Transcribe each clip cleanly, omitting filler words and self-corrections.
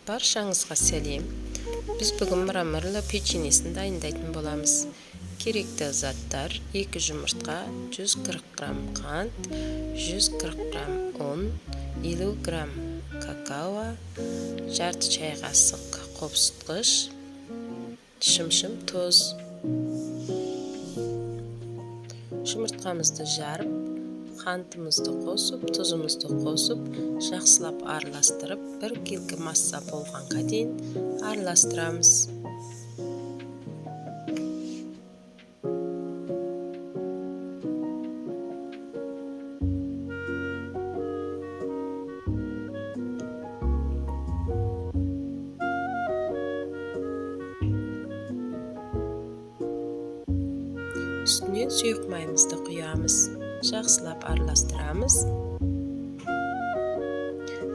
Баршаңызға сәлем. Біз бүгін мраморлы печеньесін дайындайтын боламыз. Керекті заттар: 2 жұмыртқа, 140 грамм қант, 140 грамм ұн, 50 грамм какао, жарты шай қасық қопсытқыш, шымшым тұз. Жұмыртқамызды жарып, қантымызды қосып, тұзымызды қосып, жақсылап араластырып, біркелкі масса болғанға дейін араластырамыз. Үстінен сұйық майымызды құямыз. Жақсылап араластырамыз.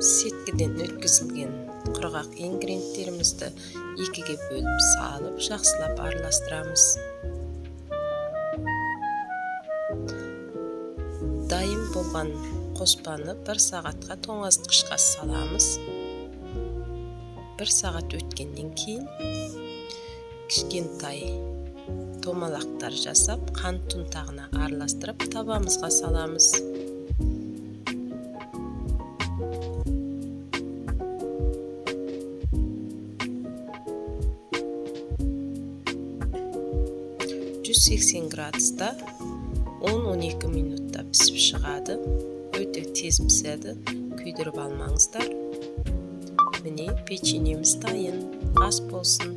Сеткіден өткізілген құрғақ ингредиенттерімізді екіге бөліп салып, жақсылап араластырамыз. Дайын болған қоспаны 1 сағатқа тоңазытқышқа саламыз. 1 сағат өткеннен кейін кішкентай томалақтар жасап, қант ұнтағына араластырып, табамызға саламыз. 180 градуста 10-12 минутта пісіп шығады. Өте тез піседі, күйдіріп алмаңыздар. Міне, печеньеміз дайын. Ас болсын.